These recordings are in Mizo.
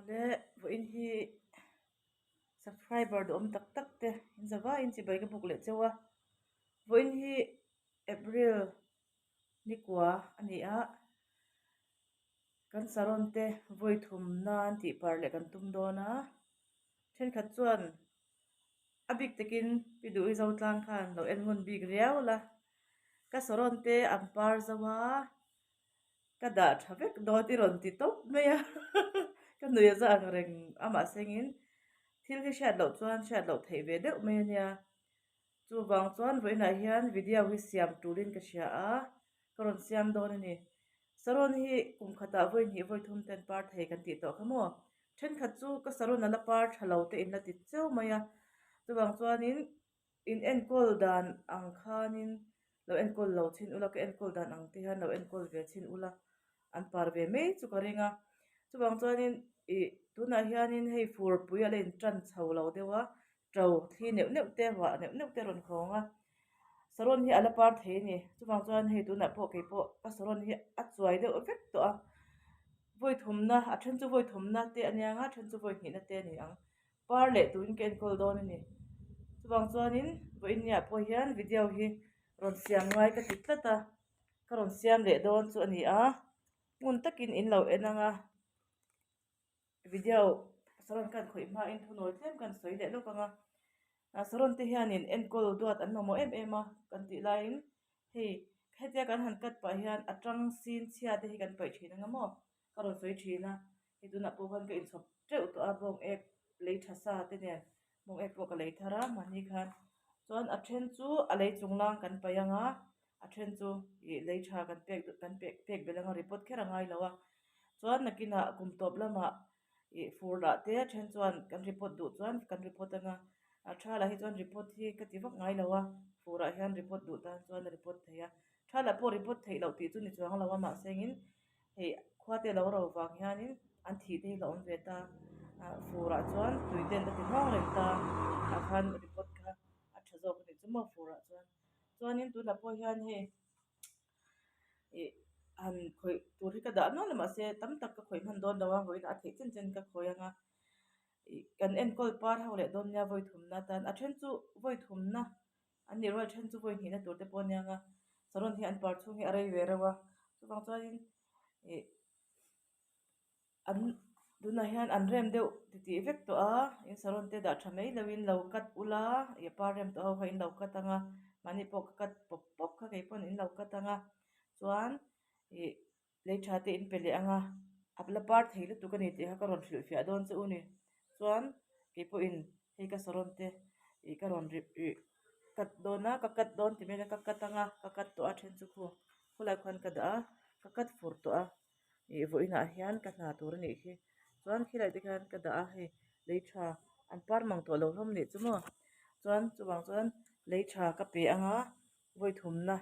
Awle vawiin hi subscriber duhawm tak tak te in za vaiin chibai ka buk leh cheu a, vawiin hi April nikua a ni a, kan saron te vawi thum nan tih par leh kan tum dawn a, thenkhat chuan a bik takin pi duh i zo tlang khan lo en ngun bik riau la, ka saron te an par zo a. Ka dah tha vek dawn i rawn ti tawp mai a, ka nui a za ang reng a mahsengin thil hi hriat loh chuan hriat loh theih ve deuh mai a nia. Chuvang chuan vawiinah hian video hi siam tulin ka hria a, ka rawn siam dawn a ni. Saron hi kum khatah vawi hnih vawi thum ten par thei kan tih tawh kha maw? Thenkhat chu ka saron a la par tha lo te in la ti cheu mai a, chuvang chuanin In enkawl dan ang khanin lo enkawl lo chhin ula, ka enkawl dan ang te hian lo enkawl ve chhin ula, an par ve mai chu ka ring a. Chuvang chuanin ih tunah hianin hei furpui a la intan chho lo deuh a, to thli neuh neuh te vah neuh neuh te a rawn khawng a, saron hi a la par thei a ni. Chuvang chuan hei tunah pawh kei pawh ka saron hi a chuai deuh vek tawh a, vawi thumna a then chu vawi thumna te a nia nga a then chu vawi hnihna te a ni ang. Par leh turin ka enkawl dawn a ni. Chuvang chuanin vawiinniah pawh hian video hi rawn siam ngai ka ti tlat a, ka rawn siam leh dawn chu a ni a, ngun takin in lo en ang a, video saron khan khawih hmain thunawi tlem khan sawi leh lawk ang a, saron te hianin enkawl duat an mamawh em em a kan tih laiin hei hetia kan han cut pah hian a tang sin chhia te hi kan paih thin ang a maw ka rawn sawi thin a. Hei tunah pawh khan ka inchhawp teuh tawh a bawng ek lei tha sa te nen bawng ek pawh ka lei thar a mahni khan chuan a then chu a lei chung lang kan paih ang a a then chu ih lei tha kan pek duh kan pek pek belh ang a report kher a ngai lo a chuan nakinah kum tawp lamah ih fur lah te a then chuan kan report duh chuan kan report ang a a tha lah hi chuan report hi ka ti vak ngai lo a fur ah hian report duh tan chuan a report thei a tha lah pawh report theih loh tih chu ni chuang lo a mahse engin Hei khua te lo ro vang hianin an thih te hi la awm ve ta ah furah chuan tui ten a ti nghawng reng ta ah khan report kha a tha zawk a ni chu maw furah chuan chuanin tunah pawh hian hei ih han khawih tur hi ka dah nual a mahse tam tak ka khawih hman dawn lo a vawiinah a theih chen chen ka khawi ang a ih kan enkawl par ho leh dawn nia vawi thumna atan a then chu vawi thumna. An nih rual then chu vawi hnihna tur te pawh a nia nga, saron hi an par chhung hi a rei ve reuh a, chuvang chuanin ih an tunah hian an rem deuh titih vek tawh a, in saron te dah tha mai loin lo cut ula ih par rem tawh ho kha in lo cut ang a, mahni pawh ka cut pawp pawp kha kei pawn in lo cut ang a, chuan ih. Lei tha te in pe leh ang a, a la par thei lutuk a ni tih kha ka rawn hrilhfiah dawn che u ni. Chuan kei pawhin hei ka saron te ih ka rawn rip ih cut dawn a, ka cut dawn ti mai ila ka cut ang a, ka cut tawh a then chu khu khulai khuan ka dah a, ka cut fur tawh a ih vawiinah hian ka hna tur a nih hi. Chuan khilai te khian ka dah a hei lei tha an par mang tawh lo hlawm nih chu maw. Chuan chuvang chuan lei tha ka pe ang a. Vawi thumna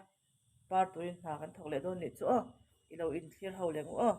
par turin hna kan thawk leh dawn nih chu aw, i lo inthlir ho leh ang aw.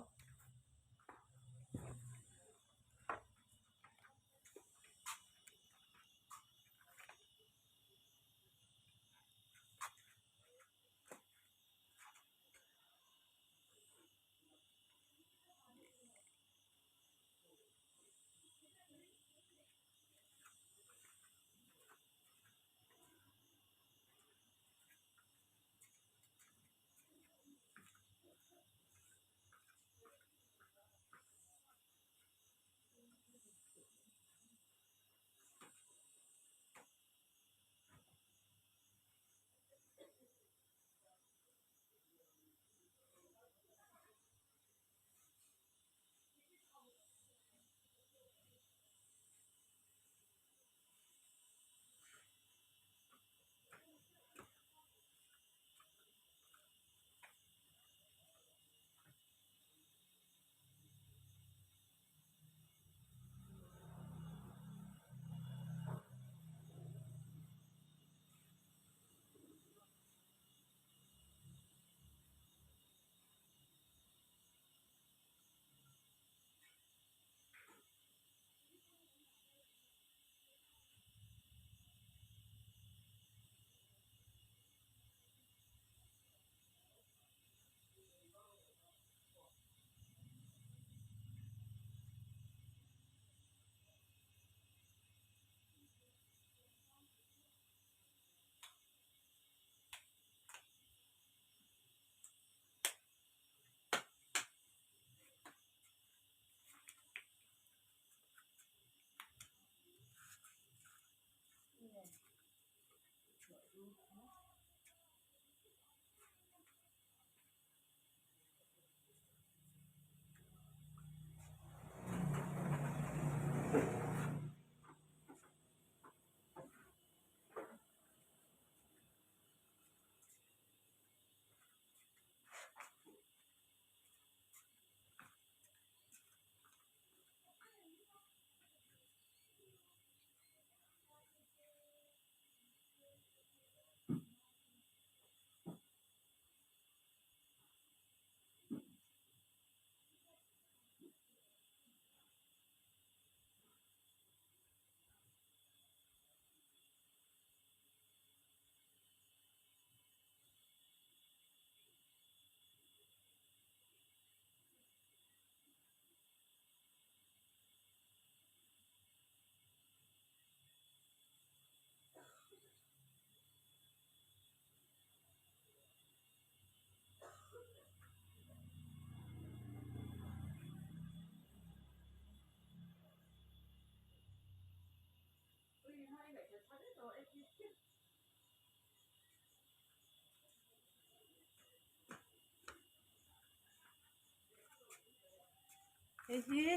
Hei hi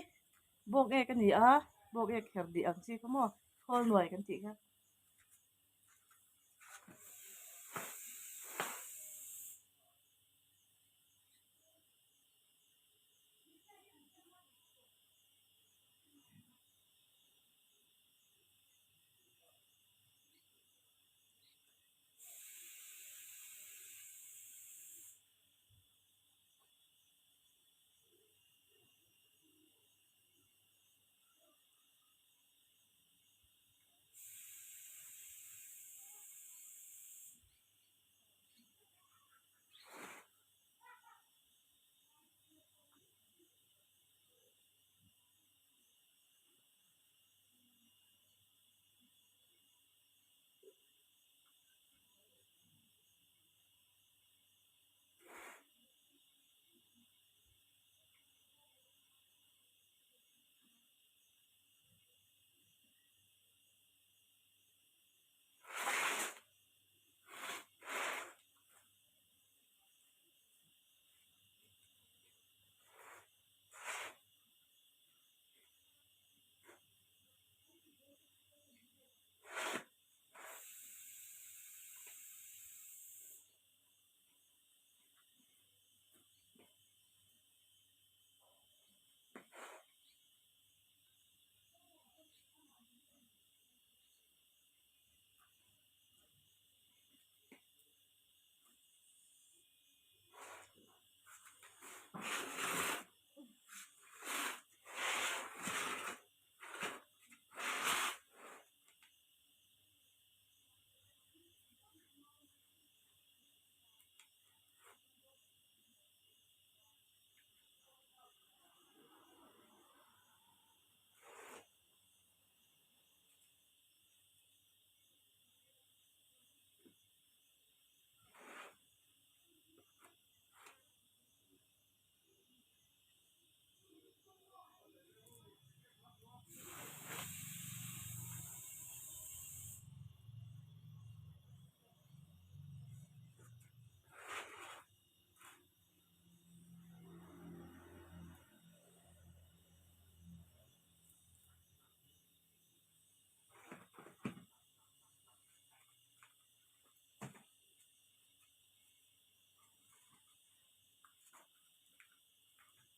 bawk ek a ni a, bawk ek kher dih ang chi kha maw khawl nuai kan tih kha.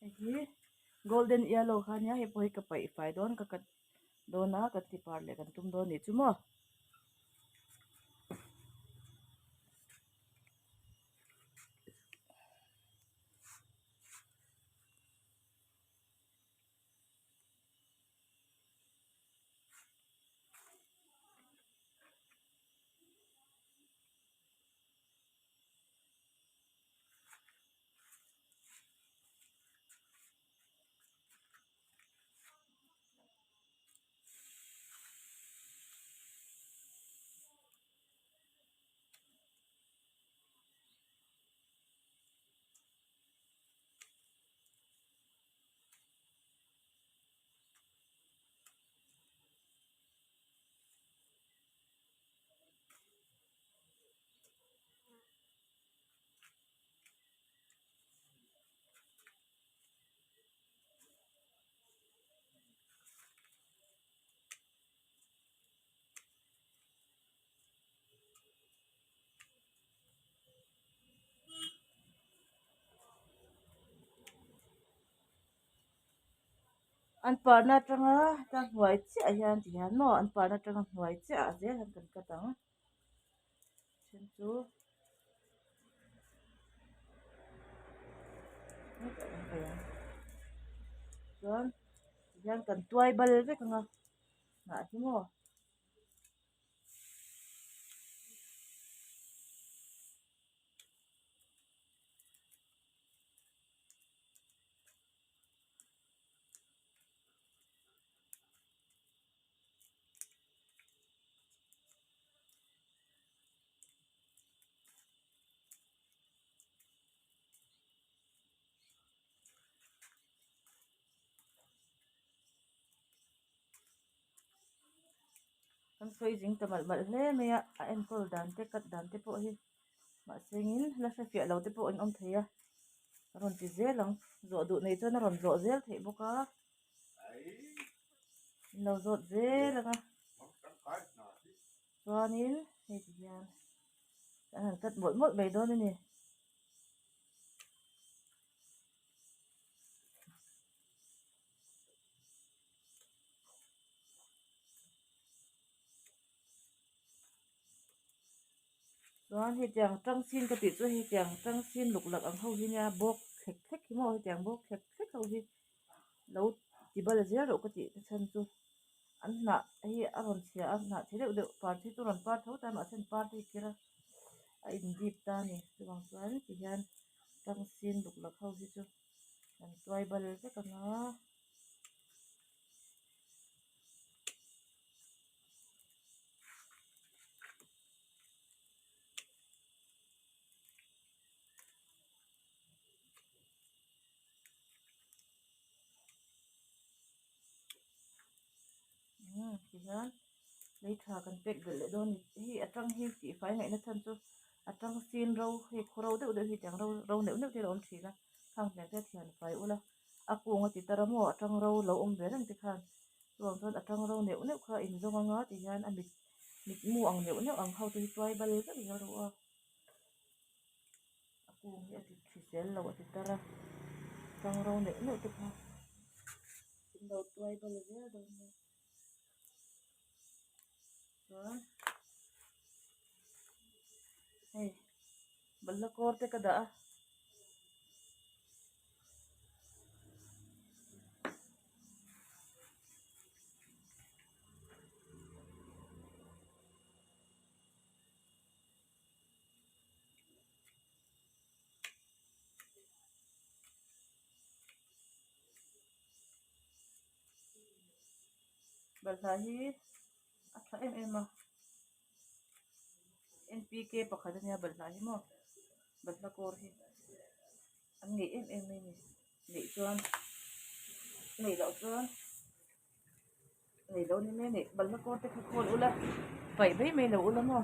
Hei hi golden yellow kha ania hei pawh hi ka paih fai dawn ka cut dawn a kan ti par leh kan tum dawn anih chu maw. An parna atanga ta hnuai chiah hian ti hian maw an parna atanga hnuai chiah ah zel hian kan cut ang then chu hetah kan paih ang chuan tihian kan tuai bal vek ang a hnah hi maw. Kan sawi zing ta malh malh hle mai a a enkawl dan te cut dan te pawh hi mahse in la hrefiah lo te pawh an awm thei a. Ka rawn ti zel ang zawh duh nei chuan a rawn zawh zel theih bawk a in lo zawt zel ang a chuanin hei ti hian kan han cut mawlh mawlh mai dawn a ni. Chuan hetiang tangsin ka tih chu hetiang tangsin luk lak ang ho hi nia bawk thlek thlek hi maw hetiang bawk thlek thlek ho hi lo ti bal zel reuh ka tih chhan chu an hnah hi a rawn chhia a hnah chhe deuh deuh par hi chu rawn par tho ta mahse an par te hi kir a a in dip ta a ni chuvang chuan ti hian tangsin luk lak ho hi chu an tuai bal vek ang a. Umm tihian lei tha kan pek belh leh dawn a ni hei atang hi tihfai ngaihna chhan chu a tang sin ro hei khaw ro deuh deuh hi tiang ro ro neuh neuh te a lo awm thin a khang hmel te a thian fai ula. A kung a ti tar a maw a tang ro lo awm ve reng te khan chuang chuan a tang ro neuh neuh kha in zawng anga ti hian a mit mitmu ang neuh neuh ang ho te hi tuai bal vek zel rawh a a kung hi a ti hrisel lo a ti tar a tang ro neuh neuh te kha in lo tuai bal zel dawn nia chuan hei balhla kawr te ka dah a. Balhla hi a tha em em a N P K pakhat ania balhla hi maw balhla kawr hi an ngeih em em mai a ni neih chuan neih loh chuan neih loh ni mai a ni balhla kawr te kha khawl ula paih mai mai lo ula maw.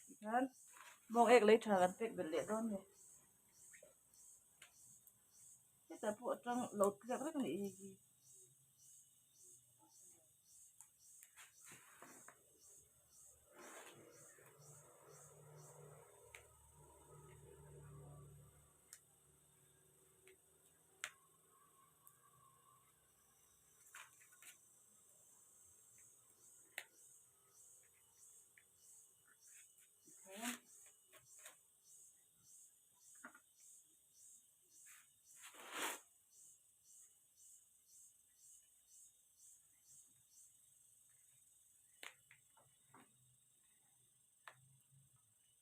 Tikhian bawng ek lei tha kan pek belh leh dawn a ni. Hetah pawh atang lo tliak reng a nih hei hi.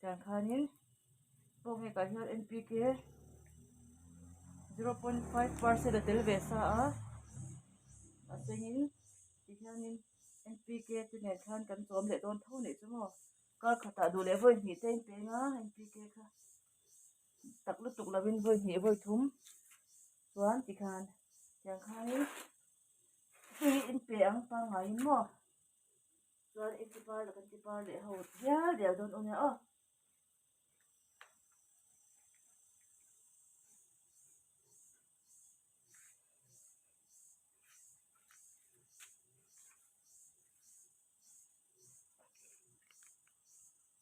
Tiang khanin bawngekah hian N P K 0.5 percent a tel ve sa a a chengin tihianin N P K te nen khan kan chawm leh dawn tho nih chu maw kar khatah duh leh vawi hnih te a inpeng a N P K kha tak lutuk lovin vawi hnih vawi thum chuan tikhan tiang khanin tui inpe ang pangngaiin maw chuan inti par leh kan ti par leh ho dial dial dawn aw nia aw.